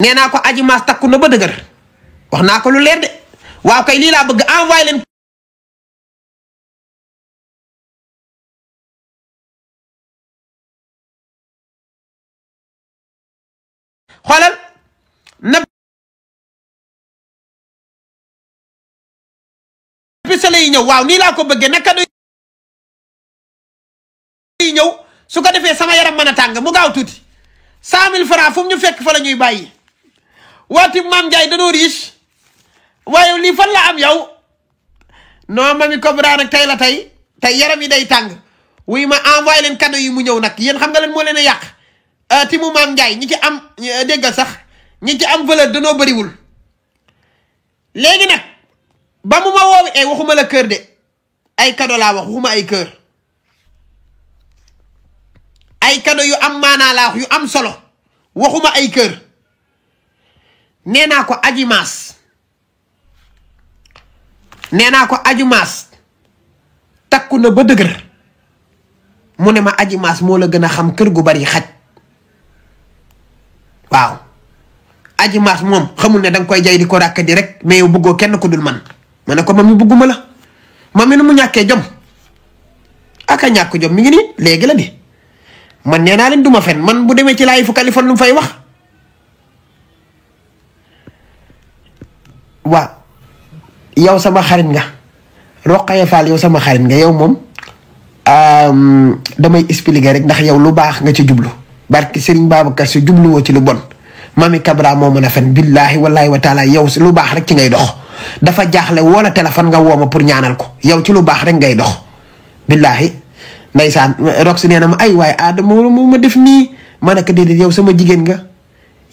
nee naa ko Adji Mass takku na ba dëgër wax naa ko lu leer de waaw kay lii laa bëgg envoyé leen xoolal na pisale yi ñëw waaw nii laa ko bëggee naka yi ñëw su ko defee sama yaram mën a tàng mu gaaw tuuti 100 000 francs fu mu ñu fekk fa la ñuy bàyyi waati Mame Ndiaye danoo riche waaye lii fan la am yow non Mamy Cobra nag tey la tey yaram yi day tàng wuy ma envoyé leen cadeau yi mu ñëw nag yéen xam nga leen moo leen a yàq ti mu Mame Ndiaye ñi ci am déggal sax ñi ci am valeur danoo bëriwul léegi nag ba mu ma woowi ay waxuma la kër de ay cadeau laa wax waxuma ay kër ay cadeau yu am maanaa laa wax yu am solo waxuma ay kër nee naa ko Adji Mass nee naa ko Adji Mass takku na ba dëgër mu ne ma Adji Mass moo la gën a xam kër gu bari xaj waaw Adji Mass moom xamul ne danga koy jay di ko ràkk di rek mais yow bëggoo kenn ku dul man ma ne ko Mamy bëgguma la Mamy nu mu ñàkkee jom aka ñàkk jom mi ngi nii léegi la ni man nee naa leen duma fen man bu demee ci laay fu Kaliphone lu mu fay wax waaw yow sama xarit nga Rokhaya Fall yow sama xarit nga yow moom damay expliquer rek ndax yow lu baax nga ci jublu barki Serigne Babacar Sy jubluwoo ci lu bon Mamy Cobra moo mën a fen billahi wallahi wa taala yow lu baax rek ci ngay dox dafa jaaxle wala téléphone nga woo ma pour ñaanal ko yow ci lu baax rek ngay dox billahi ndeysaan Rox nee na ma ay waaye Adama mu ma def nii ma ne ko déedéet yow sama jigéen nga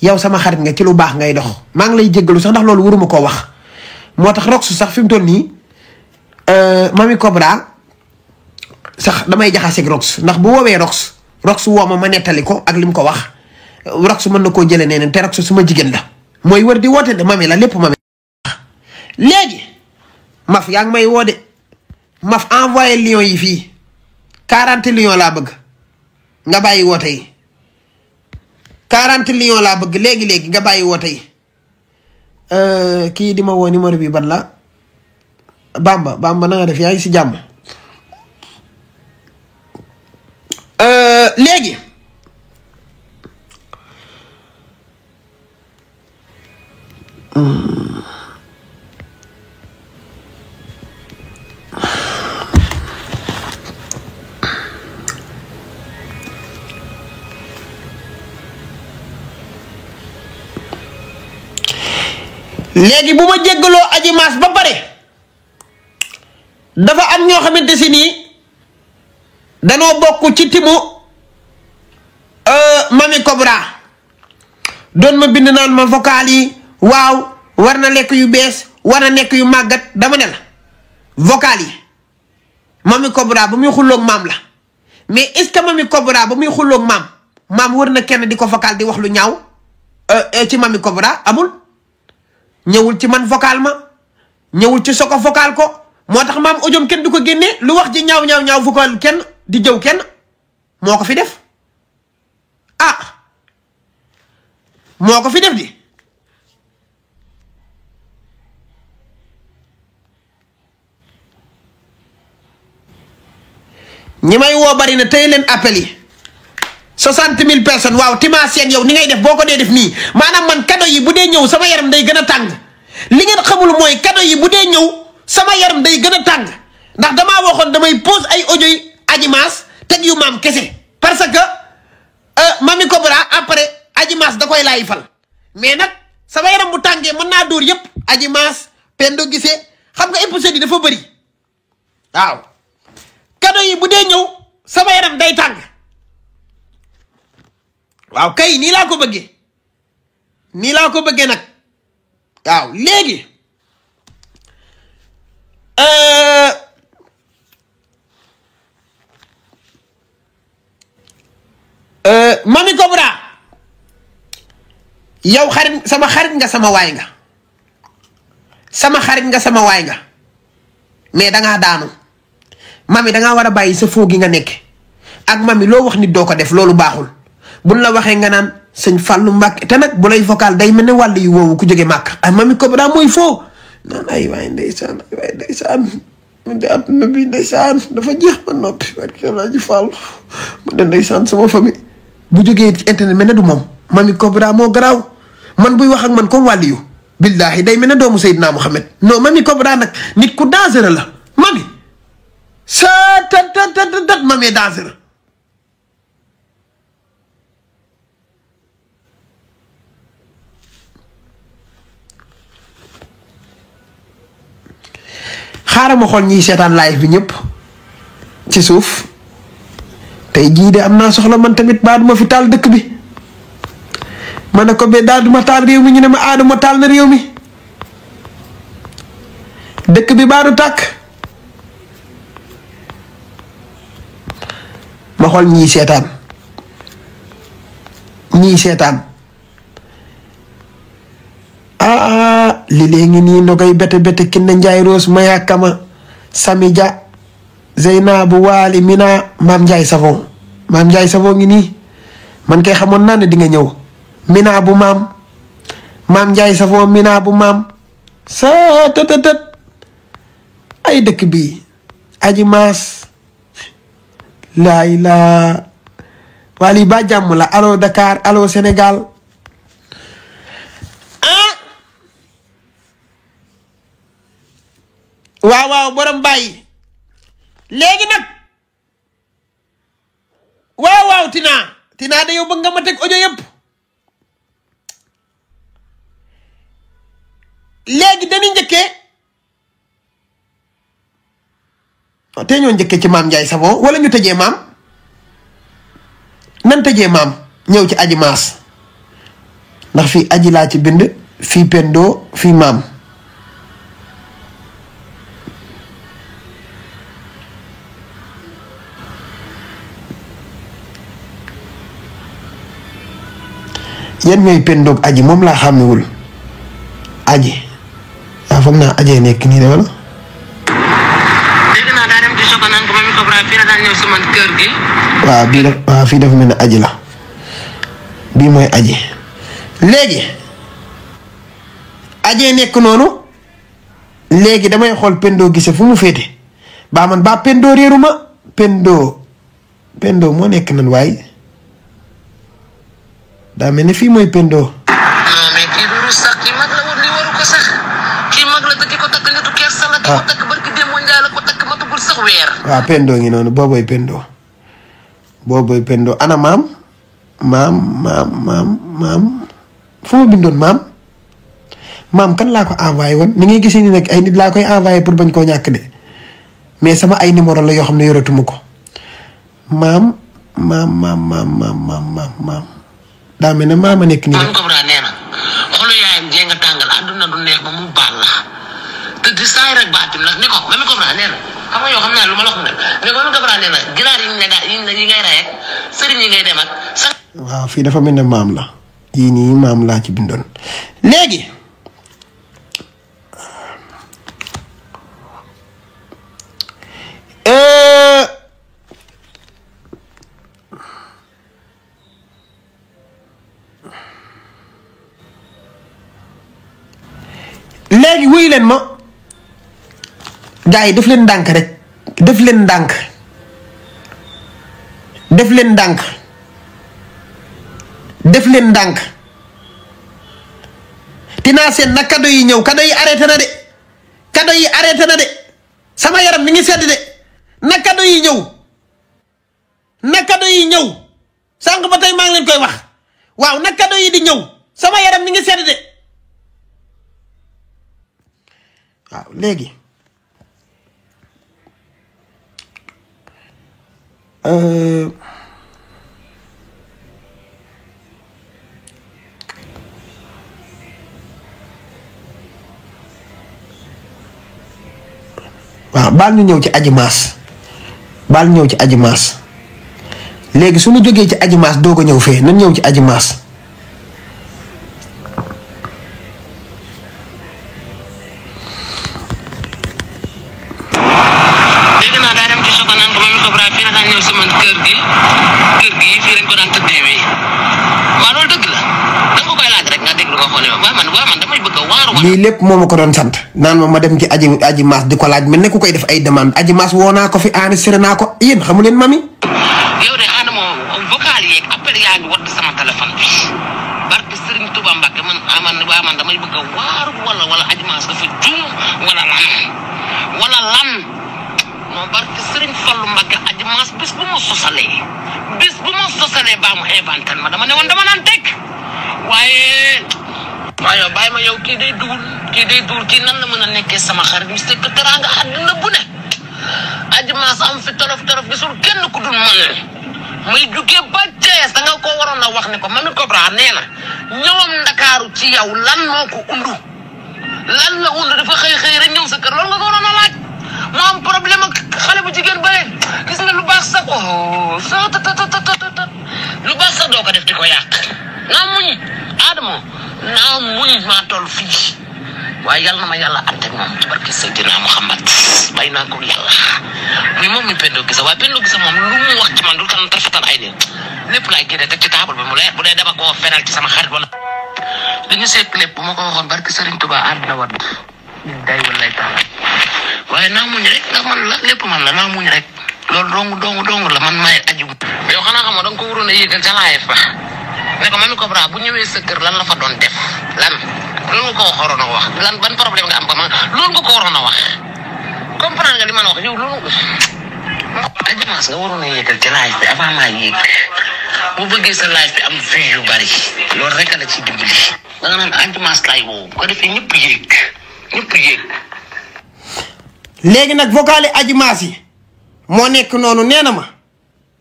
yow sama xarit nga ci lu baax ngay dox maa ngi lay jéggalu sax ndax loolu waruma koo wax moo tax Rox sax fi mu toll nii Mamy Cobra sax damay jaxaseeg Rox ndax bu woowee Rox woo ma nettali ko ak li mu ko wax Rox mën na koo jëlee nee na te Rox suma jigéen la mooy wër di woote de Mamy la lépp Mamy léegi maf yaa ngi may woo de maf envoyé lion yi fii 40 lions laa bëgg nga bàyyi woote yi 40 lions laa bëgg léegi nga bàyyi woote yi kii di ma woo numéro bi ban la Bamba na nga def yaa ngi si jàmm léegi léegi bu ma jéggaloo Adji Mass ba pare dafa am ñoo xamante si nii danoo bokk ci timu Mamy Cobra doon ma bind naan ma vocal yi waaw war na lekk yu bees war na nekk yu màggat dama ne la vocal yi Mamy Cobra ba muy xulloog maam la mais est-ce que Mamy Cobra ba muy xulloog maam war na kenn di ko vocal di wax lu ñaaw ci Mamy Cobra amul ñëwul ci man vocal ma ñëwul ci soko vocal ko moo tax maam audiom kenn du ko génnee lu wax ji ñaaw vocal kenn di jëw kenn moo ko fi def moo ko fi def di ñi may woo bari na tey leen appel yi 60 000 personnes waaw Timaaseen yow ni ngay def boo ko dee def nii maanaam man cadeau yi bu dee ñëw sama yaram day gën a tàng li ngeen xamul mooy cadeau yi bu dee ñëw sama yaram day gën a tàng ndax damaa waxoon damay pose ay audio yi Adji Mass teg yu maam kese parce que Mamy Cobra après Adji Mass da koy laay fal mais nag sama yaram bu tàngee mën naa dóor yëpp Adji Mass Pendo Guissé xam nga épisode yi dafa bëri waaw cadeau yi bu dee ñëw sama yaram day tàng waaw kay nii laa ko bëggee nag waaw léegi Mamy Cobra yow sama xarit nga sama waay nga mais dangaa daanu Mamy dangaa war a bàyyi sa foo gi nga nekk ak Mamy loo wax nit doo ko def loolu baaxul buñ la waxee nga naan sëñ Fallou Mbacke te nag bu lay vocal day mel ne wàll yu woowu ku jóge màkk ay Mamy Cobra mooy foo naan ay waay ndeysaan man de àdduna bi ndeysaan dafa jeex ba noppi barke Alaaji Fall man de ndeysaan sama famille bu jógee ci internet mel ne du moom Mamy Cobra moo garaaw man buy wax ak man comme wàll yu billaahi day mel ne doomu Seydina Mohamed non Mamy Cobra nag nit ku dangereux la Mamy sa tat Mamy dangereux xaaral ma xool ñiy seetaan live bi ñëpp ci suuf tey jii de am naa soxla man tamit baa duma fi taal dëkk bi ma ne ko ba daa duma taal réew mi ñu ne ma aaduma taal na réew mi dëkk bi baa du tàkk ma xool ñii seetaan li léegi nii nogay bete kinne Njaay Roos Maya Kama Sami Dia Zeynabu Waali Mina Maam Njaay Savon ngi nii man kay xamoon naa ne di nga ñëw Mina bu Maam Njaay Savon Mina bu Maam sa tëtëtët ay dëkk bi aji maas laay laa waali ba jàmm la allo Dakar allo Sénégal waaw borom bàyyi léegi nag waaw Tina da yow bëgg nga ma teg audio yëpp léegi dañuy njëkkee te ñoo njëkkee ci Maam Njaay Savon wala ñu tëjee maam nan tëjee maam ñëw ci aji maas ndax fii aji laa ci bind fii pendo fii maam yan ñooy pendoog aji moom laa xàmmewul aji waaw foog naa ajee nekk nii de wala. dégg naa daa dem ci Soko naan ko Mamy Cobra fii la daan ñëw si man kër gi. waaw fii dafa mel ne aji la bii mooy aji léegi ajee nekk noonu léegi damay xool pendoo gise fu mu féete baa man baa pendoo réeru ma pendoo moo nekk nan waaye daa mel ne fii mooy pendo. non mais kii du rus sax kii mag la woon li waru ko sax kii mag la dëgg ko takk nitu kersa la. ki ko takk barki démb Njaay la ko takk matagul sax weer. waaw pendo ngi noonu boobooy pendo ana maam fu ma bindoon maam kan laa ko envoyé woon ni ngay gisee ni nag ay nit laa koy envoyé pour bañ koo ñàkk de mais sama ay numéro la yoo xam ne yoratuma ko maam daa mel ne maama nekk nii Mamy Cobra nee na xolu yaayam jee nga tàngal àdduna du neex ba mu baal la te di saay rek baatim nag ni ko Mamy Cobra nee na xam nga yoo xam naa lu ma la wax ne mais Mamy Cobra nee na ginaar yi ngay rey ak sëriñ yi ngay dem ak sax. waaw fii dafa mel ne maam la yii nii maam laa ci bindoon léegi léegi wuyu leen ma gars yi def leen ndànk rek def leen ndànk Tina Sène nag kado yi ñëw kado yi arrêté na de sama yaram mi ngi sedd de nag kado yi ñëw sànq ba tey maa ngi leen koy wax waaw nag kado yi di ñëw sama yaram mi ngi sedd de waaw léegi waaw baal ñu ñëw ci aji maas léegi suñu jógee ci aji maas doog a ñëw fee nan ñëw ci aji maas dégg naa daa dem ci Soko naan ko Mamy Cobra fii la daan ñëw si man kër gi fii lañ ko daan tëddee waaw loolu dëgg nga xool man damay bëgg a waaru. lii lépp moo ma ko doon sant naan ma dem ci aji maas di ko laaj mel ne ku koy def ay demande aji maas woo naa ko fi enregistré naa ko yéen xamu leen mami. yow de Adamo vocal yeeg appel yaa ngi wadd sama téléphone bi barke Serigne Touba Mbacke man damay bëgg a waaru wala aji maas dafa juum wala lan non barke Serigne Fallou Mbacke aji maas bis bu ma sosalee baa mu inventé ma dama ne woon dama naan teg waaye bàyyi ma yow kii day duul kii nan la mën a nekkee sama xarit mi sekk teraanga àdduna bu ne aji maas am fi torof gisul kenn ku dul man muy jugee ba Thiès da nga ko waroon a wax ne ko Mamy Cobra nee na ñëwam Ndakaaru ci yow lan moo ko undu lan la undu dafa xëy rek ñëw sa kër loolu nga ko waroon a laaj mu am problème ak xale bu jigéen bële gis nga lu baax sax lu baax sax doo ko def di ko yàq naa muñ Adamo naa muñ maa toll fii waaye yàlla na ma yàlla ante moom ci barke Seydina Muhammad bay naa ko yàlla muy moom mi Pendo Guissé waaye Pendo Guissé moom lu mu wax ci man du tan rafetal ay nit lépp laay génne teg ci table bi mu leer bu dee dama koo fenal ci sama xarit wala li ñu seet lépp bu ma ko waxoon barke Serigne Touba àddina wadd day wallaay taala waaye naa muñ rek ndax man la lépp man la naa muñ rek loolu dong la man maay aju yow xanaa xam nga da nga ko waroon a yéegal ca live ba ne ko Mamy Cobra bu ñëwee sa kër lan la fa doon def lan loolu nga ko waroon a wax lan ban problème nga am ko man loolu nga ko waroon a wax comprendre nga li ma la wax yow loolu aji maas nga waroon a yéegal ca live bi avant maa yéeg bu bëggee sa live bi am vues yu bari loolu rek la ci dimbali da nga naan aji maas laay woowu bu ko defee ñëpp yéeg léegi nag vocali aji maas yi moo nekk noonu nee na ma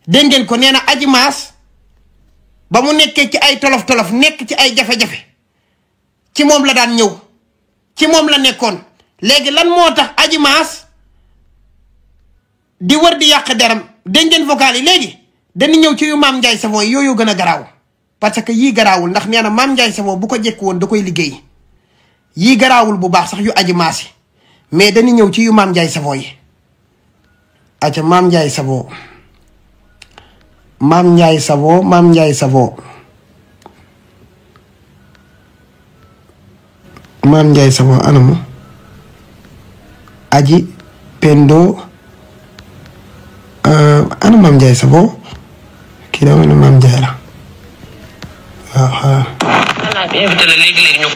dégg ngeen ko nee na aji maas ba mu nekkee ci ay tolof nekk ci ay jafe-jafe ci moom la daan ñëw ci moom la nekkoon léegi lan moo tax aji maas di wër di yàq deram dégg ngeen vocal yi léegi dañu ñëw ci yu Mame Ndiaye Savon yooyu gën a garaaw parce que yii garaawul ndax nee na Mame Ndiaye Savon bu ko jekk woon da koy liggéey yii garaawul bu baax sax yu aji maas yi mais dañu ñëw ci yu Mame Ndiaye Savon yi aca Mame Ndiaye Savon anamu aji Pendo ana Mame Ndiaye Savon kii dama ne Mame Ndiaye la waaw invité la léegi ñu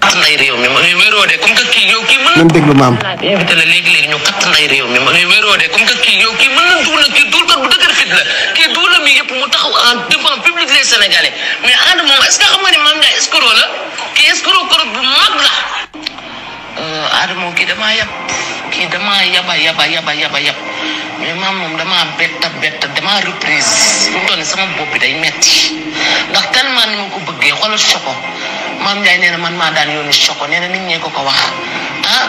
kat nday réew mi ma wéroo de comme que kii yow kii mën na déglu maam invité la léegi ñu kat nday réew mi ma wéroo de comme que kii yow kii mën na duul na kii duul kat bu dëgër fit la kii duul la mi yëpp mu taxaw en devant public les Sénégalais mais ànd moom est-ce que xam nga ni Mame Ndiaye escroc la kii escroc bu mag la Adamo kii damaa yab mais maam moom damaa bett damaa reprise fu mu toll nii sama bopp bi day metti ndax tellement ni ma ko bëggee xoolal Choco Mame Ndiaye nee na man maa daan yónni Choco nee na nit ñee ko wax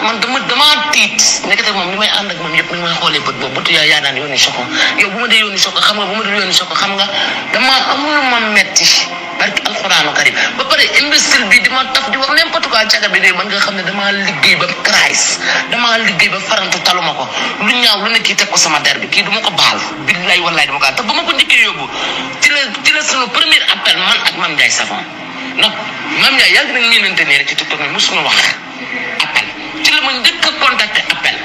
man damaa tiit nekkate moom li may ànd ak moom yëpp ni may xoolee bët boobu bëtu yaa daan yónni Choco yow bu ma dee yónni Choco xam nga bu ma dee yónni Choco xam nga damaa amul ma metti barki alxuraanu karim ba pare imbécile bi di ma taf di wax n'importe quoi caga bi de man nga xam ne damaa liggéey ba crise damaa liggéey ba farantu taluma ko lu ñaaw lu ne kii teg ko sama der bi kii du ma ko baal billaay wallaay dama ko te ba ma ko njëkkee yóbbu ci la sunu premier appel man ak Mame Ndiaye Savon ndax Mame Ndiaye yàgg nañ miinante nii rek ci TikTok mi mosuñu wax appel ci la ma njëkk a contacté appel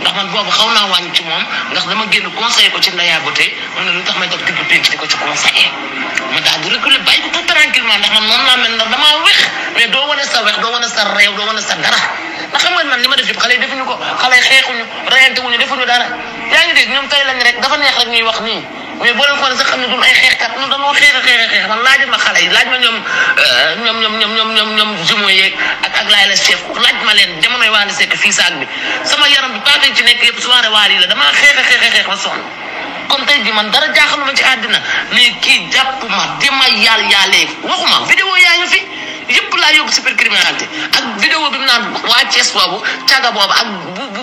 ndax man boobu xaw naa wàññi ci moom ndax dama génn conseillé ko ci Ndaya Beauté mu ne lu tax may toog digg pénc di ko ci conseillé ma daal di reculer bàyyi ko tout tranquillement ndax man moom laa mel ndax damaa wex mais doo wane sa wex doo wane sa réew doo wane sa dara ndax xam nga man li ma def yëpp xale yi defuñu ko xale yi xeexuñu reyante wuñu defuñu dara yaa ngi dégg ñoom tey lañ rek dafa neex rek ñuy wax nii mais boo leen xoolee sax xam ne duñ ay xeexkat ñun dañoo xeex man laaj ma xale yi laaj ma ñoom jumeaux yeeg ak laay la chef laaj ma leen jamonoy Wally Seck fii saag bi sama yaram bi paaka ci nekk yëpp soirée Wally la damaa xeex ba sonn kon tey ji man dara jaaxaluma ci àddina mais kii jàpp ma dima yàllee waxuma vidéo yaa ngi fi yëpp laa yóbbu cybercriminalité ak vidéo bi mu naan waa Thiès boobu caga boobu ak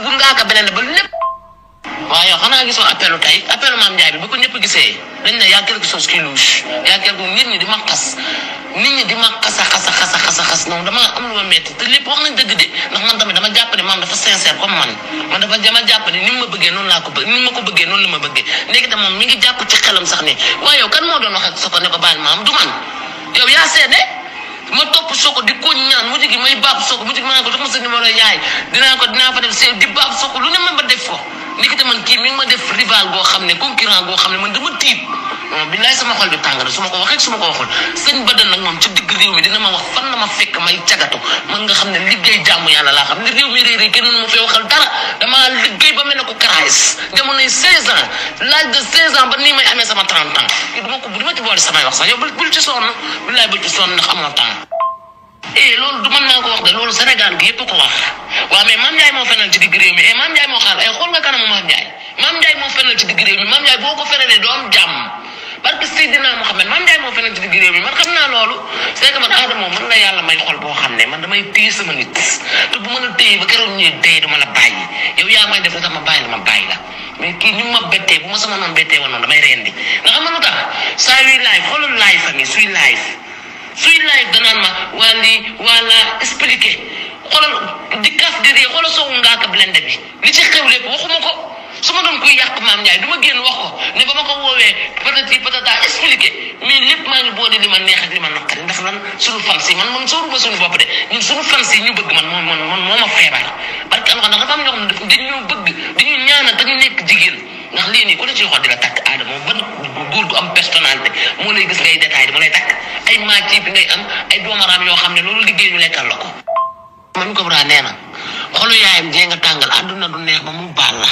bu ngaaka beneen ba lépp waaw yow xanaa gisoo appelu Mame Ndiaye bi ba ko ñëpp gisee dañ ne y a quelque chose qui louche y a quelque nit ñi di ma xas non dama am lu ma metti te lépp wax nañ dëgg de ndax man tamit dama jàpp ne maam dafa sincère comme man dafa dama jàpp ne ni ma bëggee noonu laa ko bëgg ni ma ko bëggee noonu la ma bëggee léegi tam moom mi ngi jàpp ci xelam sax ne waaye yow kan moo doon wax ak Soko ne ko baal maam du man yow yaa seede ma topp Soko di ko ñaan mujj gi may baab Soko mujj gi ma ne ko jox ma sa numéro yaay dinaa fa def di baab Soko lu ne ma ba def ko ndikite man kii mi ngi ma def rival goo xam ne concurrent goo xam ne man dama tiit billaay sama xol bi tàng na su ma ko waxee su ma ko waxul sëñ Bada nag moom ci digg réew mi dina ma wax fan la ma fekk may cagatu man nga xam ne liggéey jàmm yàlla laa xam ne réew mi réer kenn mënu ma fee waxal dara damaa liggéey ba mel ne ko karaayis jamonoy 16 ans l'âge de 16 ans ba nii may amee sama 30 ans du ma ci boole samay wax sax yow bul ci sonn billaay bul ci sonn ndax amoo temps loolu du mën naa ko wax de loolu Sénégal gi yëpp ko wax waaw mais Mame Ndiaye moo fenal ci digg réew mi Mame Ndiaye moo xaar xool nga kanamu Mame Ndiaye moo fenal ci digg réew mi Mame Ndiaye boo ko fenalee doo am jàmm parce que Seydina Mohamed Mame Ndiaye moo fenal ci digg réew mi man xam naa loolu c'est que man Adama man la yàlla may xol boo xam ne man damay téye sama nit te bu mën a téye ba keroog ñuy téye du ma la bàyyi yow yaa may def la tax ma bàyyi la mais kii ñu ma bettee bu ma sama noonu bettee woon noonu damay rendi nga xam nga lu tax saa yuy live xoolal live famille suy live danaan ma waa lii wala expliqué xoolal di kaf di ree xoolal soowu ngaaka blende bi li ci xew lépp waxuma ko su ma doon kuy yàq Mame Ndiaye du ma génn wax ko ne ba ma ko woowee peut-être peut-être expliqué mais lépp maa ngi boole li ma neex ak li ma naqari ndax lan suñu fans yi man sooruma suñu bopp de ñun suñu fans yi ñu bëgg man moo ma feebar parce que ndax dafa am ñoo xam ne dañu bëgg dañu ñaanal dañu nekk jigéen ndax lii nii ku ne ci xool di la takk Adama ban góor gu am personnalité moo lay gis ngay détaillé mu lay takk ay maci bi ngay am ay doomaraam yoo xam ne loolu liggéey ñu lekkal la ko Mamy Cobra nee na xolu yaayam jee nga tàngal àdduna du neex ba mu baal la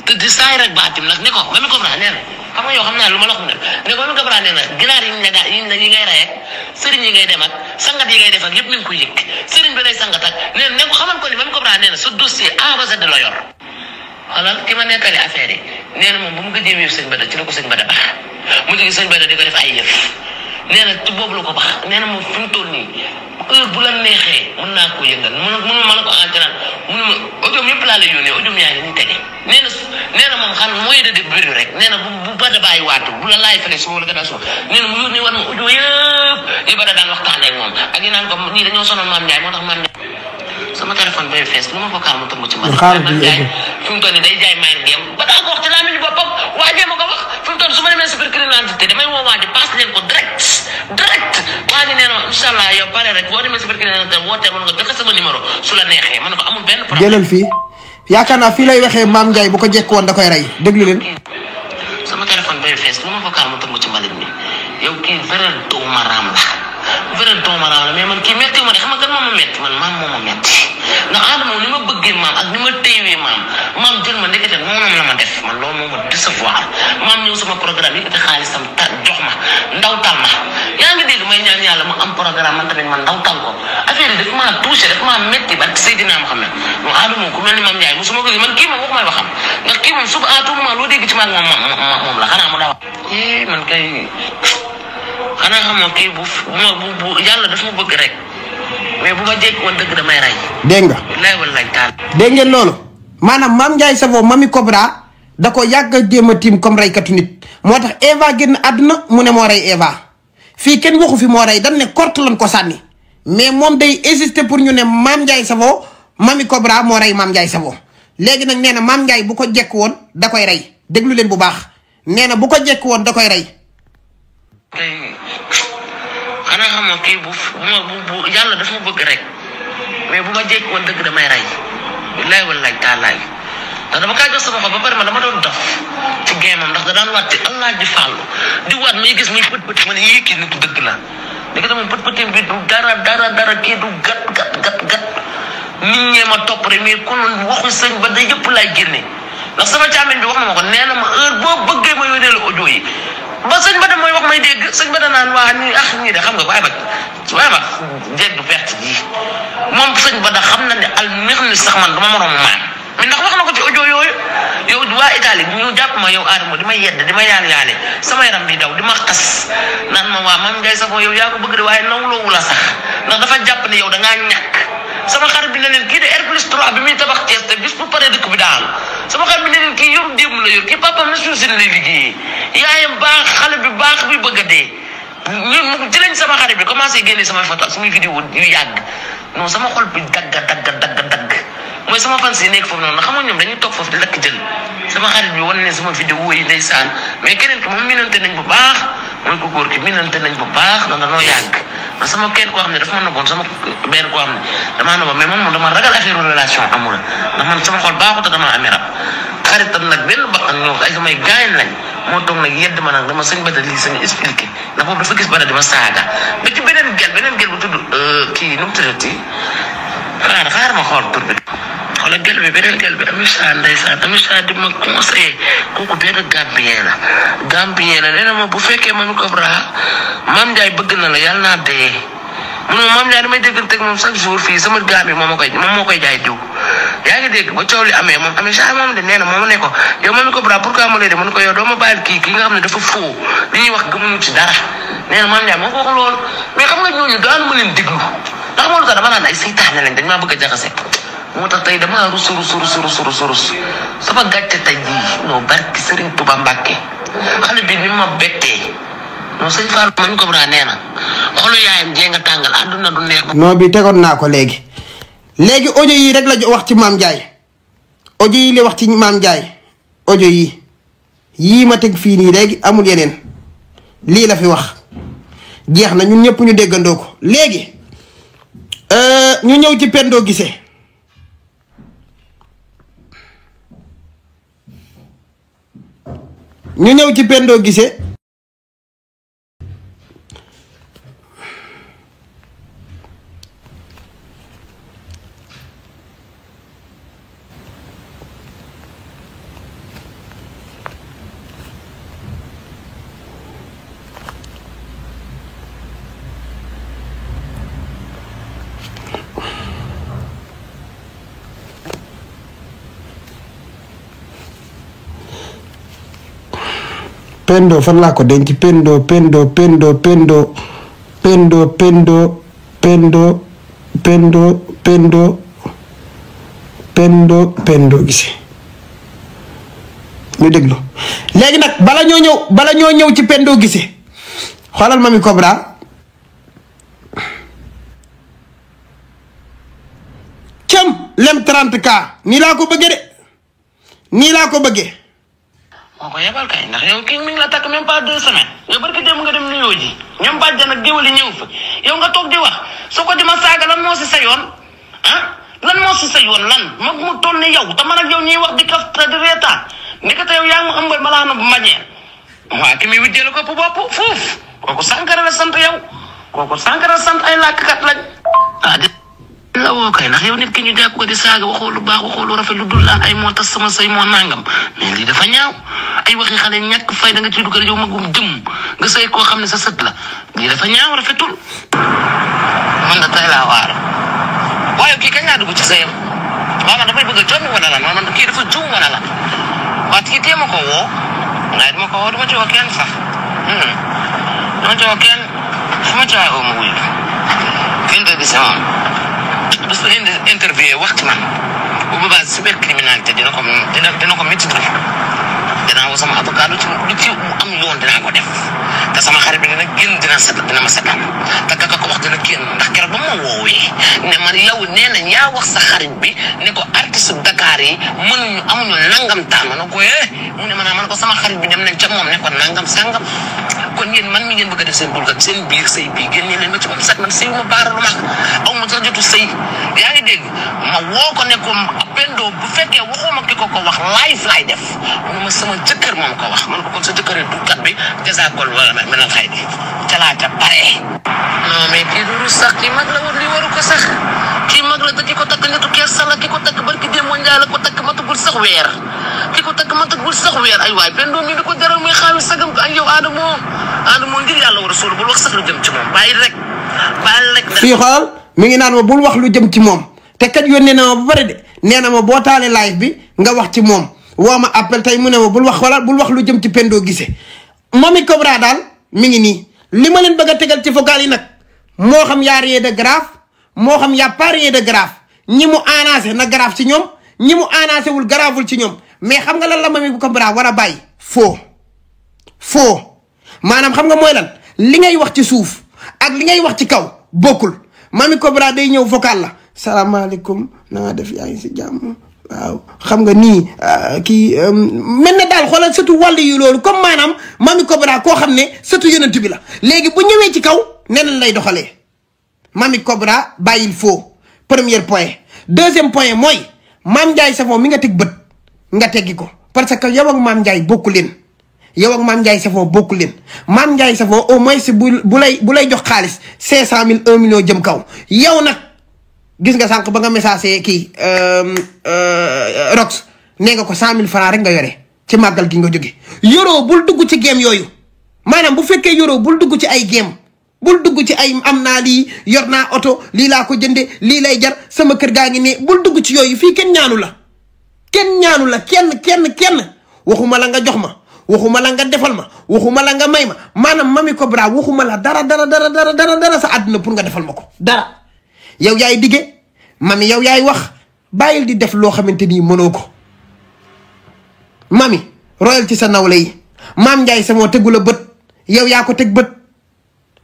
te di saay rek baatim nag ne ko Mamy Cobra nee na xam nga yoo xam naa lu ma la ko ne ko Mamy Cobra nee na ginaar yi ngay rey ak sëriñ yi ngay dem ak sangat yi ngay def ak yëpp mi ngi koy yëg sëriñ bi lay sangat ak nee na ne ko xamal ko ni Mamy Cobra nee na sa dossier A ba Z la yor xoolal ki ma nettali affaire yi nee na moom bu mu gëjee wéeru sëñ Bada ci la ko sëñ Bada baax mu jóge sëñ Bada di ko def ay yëf nee na ci boobu la ko baax nee na moom fi mu toll nii heure bu la neexee mën naa ko yëngal mënu ma la ko entraîner mënu ma audio yëpp laa lay yónnee audio yaa ngi nii tege nee na moom xam mooy de bëri rek nee na bu Bada bàyyi waatu bu la laay fële suba wala gannaaw suba nee na mu yónnee war ma audio yëpp yi Bada daan waxtaanee ak moom ak yi naan ko nii dañoo sonal Mame Ndiaye moo tax Mame Ndiaye sama téléphone bay fees lu ma ko kaar mu tëmb ci man Mame Ndiaye fi mu toll nii day jaay mayen géem ba daa ko wax ci laa mel boppam waajee ma ko wax fi mu toll su ma demee supercriminalité damay woo waaji paas leen ko direct waa ji nee na incha allah yow pare rek boo demee supercriminalité wootee mën nga joxe sama numéro su la neexee ma ne ko amul benn problème jëlal fii yaakaar naa fii lay waxee Mame Ndiaye bu ko jekk woon da koy rey déglu leen sama téléphone bay fees lu ma ko kaar mu tëmb ci mbalit mi yow kii vrai doomaraam la mais man kii métti ma de xam nga kan moo ma métti man maam moo ma métti ndax Adama ni ma bëggee maam ak ni ma téewee maam jël ma ndekete moom la ma def man loolu moo ma décevoir maam ñëw sama programme yi te xaalisam jox ma ndaw tal ma yaa ngi dégg may ñaan yàlla mu am programme man tamit man ndaw tal ko affaire yi daf maa touché daf maa métti ba Seydina Mohamed moom Adama ku mel ni Mame Ndiaye musuma ko gis man kii moom waxumay waxam ndax kii moom suba à tout moment loo dégg ci maag moom la xanaa mu daw man kay xanaa xamoo kii bu yàlla daf ma bëgg rek mais bu ma jékki woon dëgg damay rey. dégg nga. wallaay taal. dégg ngeen loolu maanaam Mame Ndiaye Savon Mamy Cobra da ko yàgg a jéem a tiim comme reykatu nit moo tax Eva génn àdduna mu ne moo rey Eva fii kenn waxu fi moo rey dañ ne korte lañ ko sànni mais moom day insister pour ñu ne Mame Ndiaye Savon Mamy Cobra moo rey Mame Ndiaye Savon léegi nag nee na Mame Ndiaye bu ko jekk woon da koy rey déglu leen bu baax nee na bu ko jekk woon da koy rey. xanaa xamoo kii bu yàlla daf ma bëgg rek mais bu ma jékki woon dëgg damay rey wallaay taalaay ndax dama kaa jox sama xol ba pare ma dama doon dof ci géemam ndax da daan waat ci allah ji fàllu di waat may gis muy pët ma ne yii kii nitu dëgg la léegi tamit pët bi du dara kii du gat nit ñee ma topp rek mais kon waxu sëñ ba day yëpp laay génne ndax sama càmmiñ bi wax na ma ko nee na ma heure boo bëggee ma yónnee la audio yi ba sëñ Bada mooy wax may dégg sëñ Bada naan waa ñii de xam nga waaye ba jeeg du perte ji moom sëñ Bada xam na ne al neex ni sax man dama moromu maam mais ndax wax na ko ci audio yooyu yow waa Italie ñu jàpp ma yow Adama di ma yedd di ma yaale sama yaram bi daw di ma xas naan ma waa Mame Ndiaye Savon yow yaa ko bëgg de waaye nawloowu la sax ndax dafa jàpp ne yow da ngaa ñàkk sama xarit bi ne leen kii de R+3 bi muy tabax Thiès te bis bu paree dëkk bi daanu sama xarit bi ne leen kii yor démb la yor kii papaam na suuf si lay liggéeyee yaayam baax xale bi baax bi bëgg a dee ñun ci lañ sama xarit bi commencé génne samay photo ak samay vidéo yu yàgg non sama xol bi dagg mooy sama fans yi nekk foofu noonu xam nga ñoom dañuy toog foofu di lakk jël sama xarit bi wan ne sama vidéo yi ndeysaan mais keneen ki moom minante nañ bu baax mooy ko góor ki minante nañ bu baax ndax dañoo yàgg sama kenn koo xam ne dafa ma nëbboon sama benn koo xam ne damaa nëbboon mais man dama ragal affaire relation amul ndax man sama xol baaxut dama amee rab xaritam nag benn bakkan ñoo ay samay gaañ lañ moo toog nag yedd ma nag dama sëñ Bada lii sañ expliqué ndax boobu dafa gis Bada di ma saaga ba ci beneen gel bu tudd kii nu mu tuddati xaar ma xool tur bi xoolal gel bi beneen gel bi Amisa ndeysaan Amisa di ma conseillé kooku benn Gambien la nee na ma bu fekkee Mamy Cobra Mame Ndiaye bëgg na la yàlla naa dee mu ne ma Mame Ndiaye damay dégganteeg moom chaque jour fii sama gaam yi moom moo koy jaay diw yaa ngi dégg ba coow li amee moom Amisa moom de nee na moom ne ko yow Mamy Cobra pourquoi mu lay de mu ne ko yow doo ma bàyyil kii nga xam ne dafa faux li ñuy wax gëmuñu ci dara nee na Mame Ndiaye moo ko wax loolu mais xam nga ñooñu daanu ma leen déglu ndax moo lu tax dama naan ay seytaane lañ dañ maa bëgg a jaxase moo tax tey damaa rus sama gàcce tey jii non barki Serigne Touba Mbacke xale bi ni ma bettee non sëñ Fall Mamy Cobra nee na xolu yaayam jee nga tàngal àdduna du neex. non bi tegoon naa ko léegi audio yi rek la wax ci Mame Ndiaye audio yi la wax ci Mame Ndiaye audio yii ma teg fii nii léegi amul yeneen lii la fi wax jeex na ñun ñëpp ñu déggandoo ko léegi ñu ñëw ci Pendo Guissé. ñu ñëw ci Pendo Guissé Pendo fan laa ko denc Pendo Guissé ñu déglu léegi nag bala ñoo ñëw ci Pendo Guissé xoolal Mamy Cobra cam lem 30K nii laa ko bëggee moo ko yebal kay ndax yow kii mi ngi la takk même pas 2 semaines yow barki dem nga dem nuyoo ji ñoom bàjjan ak géwali ñëw fa yow nga toog di wax soo ko di ma saaga lan moo si sa yoon lan moo si sa yoon lan mag mu toll ni yow te man ak yow ñuy wax di kaf di reetaan ndekete yow yaa ngi ma ëmbal malaana bu mañeel waa ki muy wujjee ko ëpp bopp fuuf kooku Sankara la sant yow kooku Sankara sant ay làkkat lañ la woo kay ndax yow nit ki ñu jàpp ko di saaga waxoo lu baax waxoo lu rafet lu dul laan ay moo tas sama say moo nangam mais lii dafa ñaaw ay waxi xale ñàkk fay da nga ciy dugal yow magum jëm nga say koo xam ne sa sët la lii dafa ñaaw rafetul man da tay laa waar waaye kii kañ laa dugg ci sayam waaw man dafay bëgg a jommi wala lan man kii dafa juum wala lan waa kii tee ma ko woo waaye duma ko woo duma ci woo kenn sax duma ci woo kenn fu ma ci waay oo ma wuyu Pendo Guissé moom bés bu interview wax ci man bu boobaa cybercriminalité dina ko métti dinaa woo sama avocat lu ci am yoon dinaa ko def te sama xarit bi dina génn dina ma setal te kaka ko wax dina génn ndax keroog ba ma woowee ne man yow nee nañ yaa wax sa xarit bi ne ko artiste Dakar yi amuñu nangam taan ma ne ko mu ne man ko sama xarit bi dem nañ ca moom ne ko nangam sangam kon yéen man mi ngeen bëgg a def seen bulgat seen biir sëy bii génne leen ma ci moom set man sëy ma baaralu ma aw ma sax jotu sëy yaa ngi dégg ma woo ko ne ko Pendo bu fekkee waxuma ki ko wax live laay def mu ma sama jëkkër moom ko wax man ko kon sa jëkkër dukat bi jasakol wala menal xay bi ca laa ca pare non mais kii du sax kii mag la woon li waru ko sax kii mag la te ki ko takk nitu kees sax la ki ko takk barki démb Njaay la ko takk matagul sax weer ki ko takk matagul sax weer ay waay Pendo mi di ko jaral muy xaalis sagam ko ak yow Adamo ngir yàlla war a suul bul wax sax lu jëm ci moom bàyyi rek fii xool mi ngi naan ma bul wax lu jëm ci moom te kat yónnee na ma ba pare de nee na ma boo taalee live bi nga wax ci moom woo ma appel tey mu ne ma bul wax lu jëm ci Pendo Guissé Mamy Cobra daal mi ngi nii li ma leen bëgg a tegal ci vocal yi nag moo xam yaa rien de grave moo xam yaa pas rien de grave ñi mu annoncé na grave ci ñoom ñi mu annoncé wul gravul ci ñoom mais xam nga lan la Mamy Cobra war a bàyyi faux maanaam xam nga mooy lan li ngay wax ci suuf ak li ngay wax ci kaw bokkul Mamy Cobra day ñëw vocal la salaamaaleykum na nga def yaa ngi si jàmm waaw xam nga nii kii mel na daal xoolal surtout wàll yu loolu comme maanaam Mamy Cobra koo xam ne surtout yonent bi la léegi bu ñëwee ci kaw neneen lay doxalee Mamy Cobra bàyyil faux premier point. deuxième point mooy Mame Ndiaye Savon mi nga teg bët nga teggi ko parce que yow ak Mame Ndiaye bokku leen yow ak Mame Ndiaye Savon bokku leen Mame Ndiaye Savon au moins bu lay jox xaalis 500 000 1 million jëm kaw yow nag gis nga sànq ba nga message kii Rox nee nga ko 100 000 francs rek nga yore ci màggal gi nga jóge yoroo bul dugg ci game yooyu maanaam bu fekkee yoroo bul dugg ci ay game bul dugg ci ay am naa lii yor naa oto lii laa ko jënde lii lay jar sama kër gaa ngi ne bul dugg ci yooyu fii kenn ñaanu la kenn waxuma la nga jox ma waxuma la nga defal ma waxuma la nga may ma maanaam Mamy Cobra waxuma la dara sa àdduna pour nga defal ma ko dara yow yaay dige Mamy yow yaay wax bàyyil di def loo xamante ni mënoo ko Mamy royal ci sa nawle yi Mame Ndiaye Savon tegu la bët yow yaa ko teg bët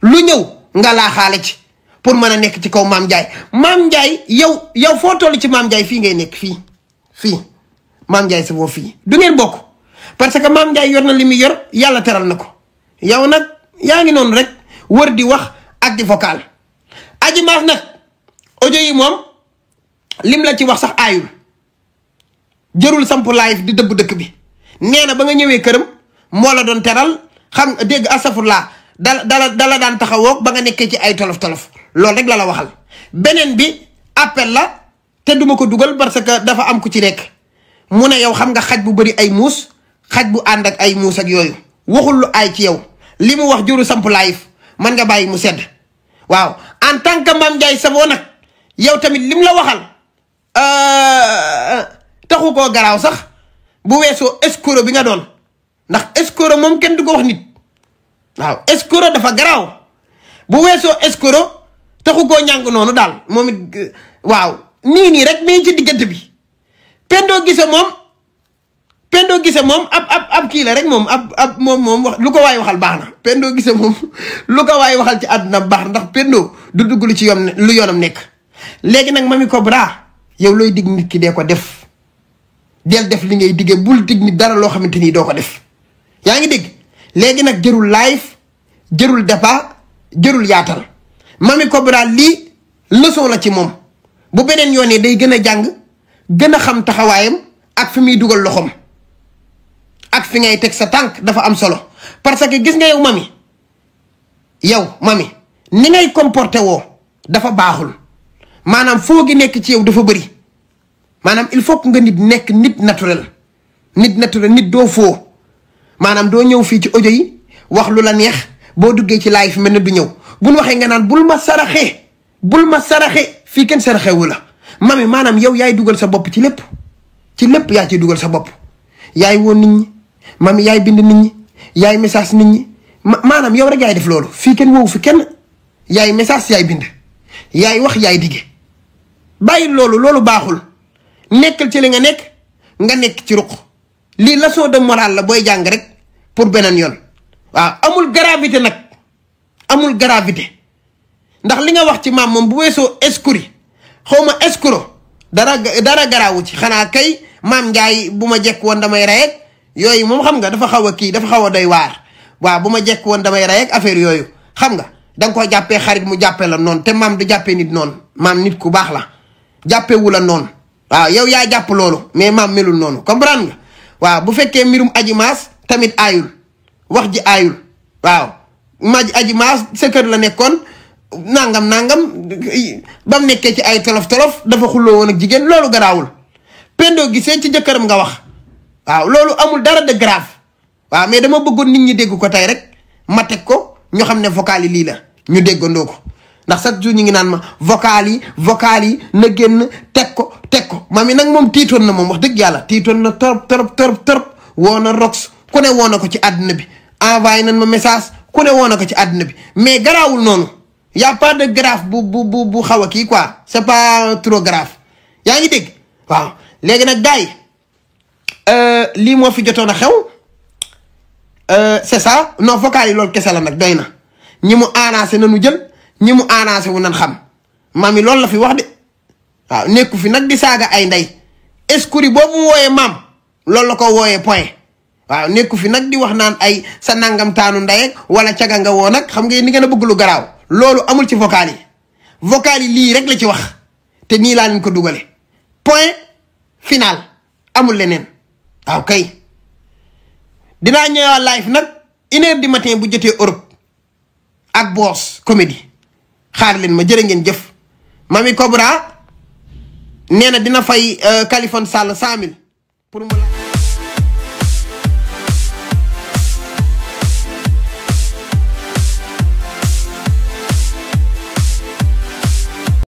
lu ñëw nga laaxaale ci pour mën a nekk ci kaw Mame Ndiaye yow foo toll ci Mame Ndiaye fii ngay nekk fii Mame Ndiaye Savon fii du ngeen bokk parce que Mame Ndiaye yor na li muy yor yàlla teral na ko yow nag yaa ngi noonu rek wër di wax ak di vocal Adji Mass nag audio yi moom lim la ci wax sax aayul jërul samp live di dëbb dëkk bi nee na ba nga ñëwee këram moo la doon teral xam dégg asafurlaa dala daan taxawoog ba nga nekkee ci ay tolof loolu rek la waxal beneen bi appel la te duma ko dugal parce que dafa am ku ci nekk mu ne yow xam nga xaj bu bëri ay muus xaj bu ànd ak ay muus ak yooyu waxul lu aay ci yow li mu wax juru samp live man nga bàyyi mu sedd waaw en tant que Mame Ndiaye Savon nag yow tamit lim la waxal taxu koo garaaw sax bu weesoo escroc bi nga doon ndax escroc moom kenn du ko wax nit waaw escroc dafa garaaw bu weesoo escroc taxu koo ñàng noonu daal moom it waaw nii rek mi ci diggante bi Pendo Guissé moom ab kii la rek moom ab moom wax lu ko waay waxal baax na Pendo Guissé moom lu ko waay waxal ci àdduna baax ndax Pendo du dugg lu ci lu yoonam nekk léegi nag Mamy Cobra yow looy dig nit ki dee ko def del def li ngay diggee bul dig nit dara loo xamante ni doo ko def yaa ngi dégg léegi nag jërul live jërul débat jërul yaatal Mamy Cobra lii leçon la ci moom bu beneen yoonee day gën a jàng gën a xam taxawaayam ak fi muy dugal loxoom ak fi ngay teg sa tànk dafa am solo parce que gis nga yow Mamy ni ngay comporté woo dafa baaxul maanaam foo gi nekk ci yow dafa bëri maanaam il faut que nga nekk nit naturel nit doo foo maanaam doo ñëw fii ci audio yi wax lu la neex boo duggee ci live mel ne du ñëw buñ waxee nga naan bul ma saraxe fii kenn saraxewu la Mamy maanaam yow yaay dugal sa bopp ci lépp yaa ciy dugal sa bopp yaay woon nit ñi Mamy yaay bind nit ñi yaay message nit ñi maanaam yow rek yaay def loolu fii kenn woowu fi kenn yaay message yaay bind yaay wax yaay dige bàyyi loolu baaxul nekkal ci li nga nekk ci ruq lii leçon de morale la booy jàng rek pour beneen yoon waaw amul gravité nag amul gravité ndax li nga wax ci maam moom bu weesoo escroc xawma escroc dara garaawu ci xanaa kay Mame Ndiaye bu ma jekk woon damay rey ak yooyu moom xam nga dafa xaw a doy waar waaw bu ma jekk woon damay rey ak affaire yooyu xam nga danga ko jàppee xarit mu jàppee la noonu te maam du jàppee nit noonu maam nit ku baax la jàppewu la noonu waaw yow yaa jàpp loolu mais maam melul noonu comprendre nga waaw bu fekkee mbirum Adji Mass tamit aayul wax ji aayul waaw Adji Mass sa kër la nekkoon nangam ba mu nekkee ci ay tolof dafa xulloo woon ak jigéen loolu garaawul Pendo Guissé ci jëkkëram nga wax waaw loolu amul dara de grave waaw mais dama bëggoon nit ñi dégg ko tey rek ma teg ko ñu xam ne vocal yi lii la ñu déggandoo ko ndax chaque jour ñu ngi naan ma vocal yi na génn teg ko Mamy nag moom tiitoon na moom wax dëgg yàlla tiitoon na torop woo na Rox ku ne woo na ko ci àdduna bi envoyé nañ ma message ku ne woo na ko ci àdduna bi mais garaawul noonu y a pas de grave bu xaw a kii quoi c'est pas trop grave yaa ngi dégg waaw léegi nag gars yi lii moo fi jotoon a xew c'est ça non vocal yi loolu kese la nag doy na ñi mu arrangé na nu jël ñi mu arrangé wu nan xam Mamy loolu la fi wax de waaw nekku fi nag di saaga ay ndey escroc boobu mu wooyee maam loolu la ko wooyee point waaw nekku fi nag di wax naan ay sa nangam taanu ndey wala caga nga woo nag xam nga ni ngeen a bëgg lu garaaw loolu amul ci vocal yi vocal yi lii rek la ci wax te nii laa leen ko dugale point final amul leneen waaw kay dinaa ñëwaat live nag 1h du matin bu jotee Europe ak Boss Comédie xaar leen ma jërë ngeen jëf Mamy Cobra nee na dina fay Kaliphone Sall 100 000 pour mu